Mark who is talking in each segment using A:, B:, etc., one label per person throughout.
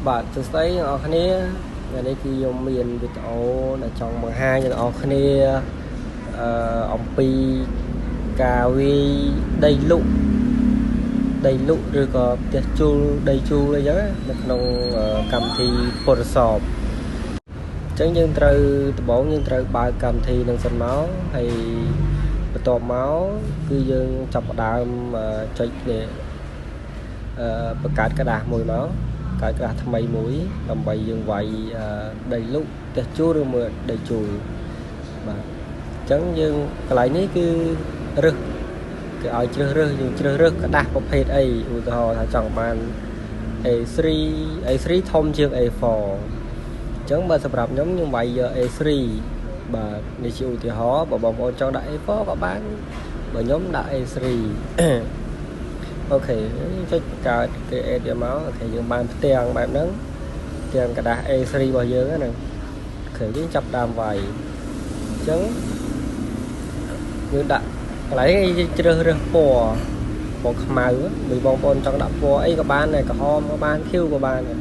A: បាទសួស្តីអ្នកនរគ្នាថ្ងៃនេះគឺខ្ញុំមានវីដេអូដែលចង់បង្ហាញអ្នកនរគ្នាអំពីការវាយដីលុកឬក៏ផ្ទះជួលដីជួលអីចឹងនៅក្នុងកម្មវិធី Photoshop អញ្ចឹងយើងត្រូវដំបូងយើងត្រូវបើកកម្មវិធីនឹងសិនមកហើយបន្ទាប់មកគឺយើងចាប់ផ្ដើមចុចនេះបង្កើតក្រដាសមួយមកកើតក្រាស់ថ្មីមួយដើម្បីយើងវាយដីលុកផ្ទះជួលឬមួយដីជួលបាទអញ្ចឹងយើងកន្លែងនេះគឺរើសគេឲ្យជ្រើសរើសយើងជ្រើសរើសក្រដាសប្រភេទអីឧទាហរណ៍ថាចង់បាន A3 A3 ធំជាង A4 អញ្ចឹងបើសម្រាប់ខ្ញុំខ្ញុំវាយយក A3 បាទនេះជាឧទាហរណ៍បើបងប្អូនចង់ដាក់ A4 ក៏បានបើខ្ញុំដាក់ A3 OK ចុចបង្កើត create យកមក OK យើងបានផ្ទាំងបែបហ្នឹងផ្ទាំងក្រដាស A3 របស់យើងហ្នឹង OK យើងចាប់ដើមវាយអញ្ចឹងយើងដាក់កន្លែងនេះជ្រើសរើសពណ៌ពណ៌ខ្មៅបើបងប្អូនចង់ដាក់ពណ៌អីក៏បានដែរក្រហមក៏បានខៀវក៏បានដែរ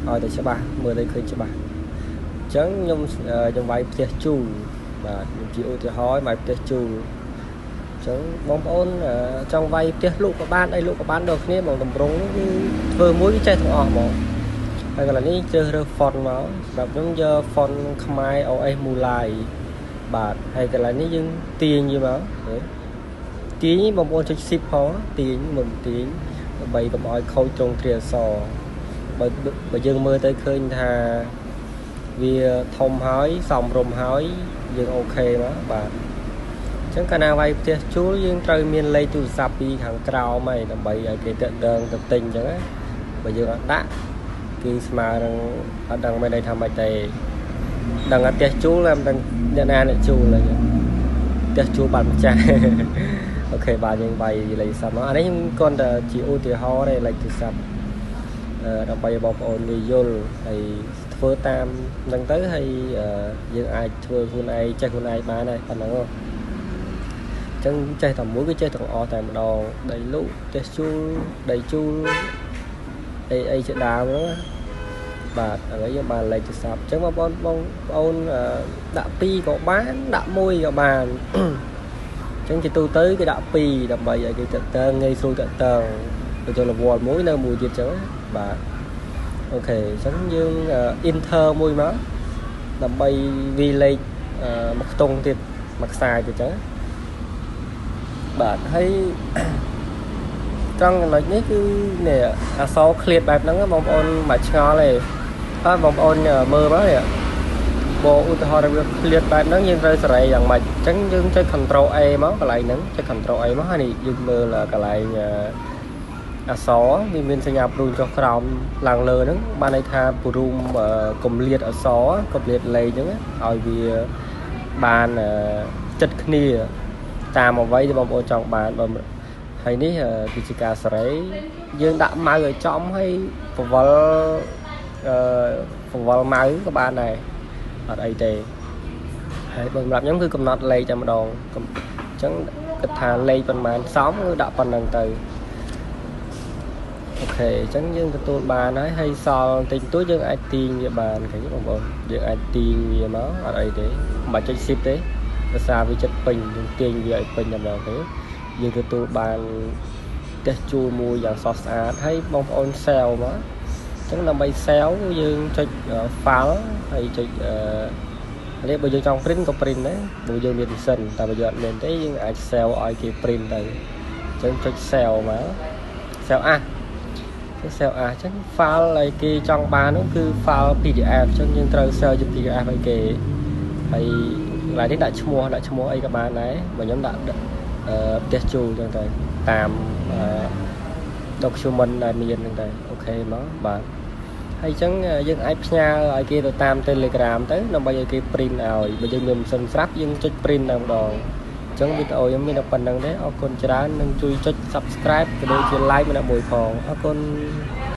A: ឲ្យតែច្បាស់មើលទៅឃើញច្បាស់អញ្ចឹងខ្ញុំវាយផ្ទះជួលបាទខ្ញុំជាឧទាហរណ៍វាយផ្ទះជួលចឹងបងប្អូនចង់វាយផ្ទះលក់ក៏បានអីលក់ក៏បានដូចគ្នាបងតម្រងនេះគឺធ្វើមួយគឺចេះទាំងអស់ហ្មងហើយកន្លែងនេះជ្រើសរើស font មកសម្រាប់ខ្ញុំយក font ខ្មែរ OS Mulai បាទហើយកន្លែងនេះយើងទាញវាមកទាញបងប្អូនចុច Shift ផងទាញមុនទាញដើម្បីកុំឲ្យខូចត្រង់ទ្រាអក្សរបើយើងមើលទៅឃើញថាវាធំហើយសមរម្យហើយយើង OK មកបាទចឹងកាលណាវាយផ្ទះជួលយើងត្រូវមានលេខទូរស័ព្ទពីខាងក្រោមហើយដើម្បីឲ្យគេតាក់ទងទៅទិញចឹងណាបើយើងអត់ដាក់គឺស្មើនឹងអត់ដឹងមានន័យថាម៉េចទេដឹងថាផ្ទះជួលតែមិនដឹងអ្នកណាអ្នកជួលហើយផ្ទះជួលបានម្ចាស់ OK បាទយើងវាយលេខទូរស័ព្ទមកអានេះខ្ញុំគ្រាន់តែជាឧទាហរណ៍ទេលេខទូរស័ព្ទដើម្បីឲ្យបងប្អូនងាយយល់ហើយធ្វើតាមហ្នឹងទៅហើយយើងអាចធ្វើខ្លួនឯងចេះខ្លួនឯងបានហើយប៉ុណ្ណឹងហ៎ចឹងចេះតែមួយគឺចេះទាំងអស់តែម្ដងដីលុកផ្ទះជួលដីជួលអីជាដើមហ្នឹងបាទឥឡូវយើងបានលេខទូរស័ព្ទអញ្ចឹងបងប្អូនដាក់2ក៏បានដាក់1ក៏បានអញ្ចឹងជាទូទៅគេដាក់2ដើម្បីឲ្យគេតាក់ទងងាយស្រួលតាក់ទងទៅចូលរវល់មួយនៅមួយទៀតអញ្ចឹងបាទ OK អញ្ចឹងយើង enter មួយមកដើម្បីវាលេខមួយខ្ទង់ទៀតមួយខ្សែទៀតអញ្ចឹងបាទហើយត្រង់ចំណុចនេះគឺនេះអក្សរឃ្លាតបែបហ្នឹងបងប្អូនមិនឆ្ងល់ទេបាទបងប្អូនមើលមកនេះបើឧទាហរណ៍វាឃ្លាតបែបហ្នឹងយើងត្រូវសេរីយ៉ាងម៉េចអញ្ចឹងយើងចុច Ctrl A មកកន្លែងហ្នឹងចុច Ctrl A មកហើយនេះយើងមើលកន្លែងអក្សរវាមានសញ្ញាព្រួញចុះក្រោមឡើងលើហ្នឹងបានន័យថាពរុំគម្លាតអក្សរគម្លាតលេខហ្នឹងឲ្យវាបានចិត្តគ្នាតាមអ្វីដែលបងប្អូនចង់បានបើហើយនេះគឺជាការសេរីយើងដាក់ម៉ៅឲ្យចំហើយពវល់ពវល់ម៉ៅក៏បានដែរអត់អីទេហើយបើសម្រាប់ខ្ញុំគឺកំណត់លេខតែម្ដងអញ្ចឹងគិតថាលេខប៉ុន្មានសមគឺដាក់ប៉ុណ្ណឹងទៅ OK អញ្ចឹងយើងទទួលបានហើយហើយសល់តិចតួចយើងអាចទាញវាបានឃើញទេបងប្អូនយើងអាចទាញវាមកអត់អីទេមិនបាច់ចុច Shift ទេភាសាវាចិត្តពេញយើងទាញវាឲ្យពេញតែម្ដងទេយើងទទួលបានផ្ទះជួលមួយយ៉ាងស្រស់ស្អាតហើយបងប្អូន save មកអញ្ចឹងដើម្បី save យើងចុច file ហើយចុចនេះបើយើងចង់ print ក៏ print ដែរបើយើងមានម៉ាស៊ីនតែបើយើងអត់មានទេយើងអាច save ឲ្យគេ print ទៅអញ្ចឹងចុច save មក save as save as អញ្ចឹង file ឲ្យគេចង់បាននោះគឺ file PDF អញ្ចឹងយើងត្រូវ save ជា PDF ឲ្យគេហើយកន្លែងនេះដាក់ឈ្មោះអីក៏បានដែរបើខ្ញុំដាក់ផ្ទះជួលចឹងទៅតាម document ដែលមានហ្នឹងទៅ OK មកបាទហើយអញ្ចឹងយើងអាចផ្ញើឲ្យគេទៅតាម Telegram ទៅដើម្បីឲ្យគេ print ឲ្យបើយើងមានម៉ាស៊ីនស្រាប់យើងចុច print តែម្ដងអញ្ចឹងវីដេអូខ្ញុំមានតែប៉ុណ្្នឹងទេអរគុណច្រើននិងជួយចុច Subscribe ក៏ដូចជា Like ម្នាក់មួយផងអរគុណ។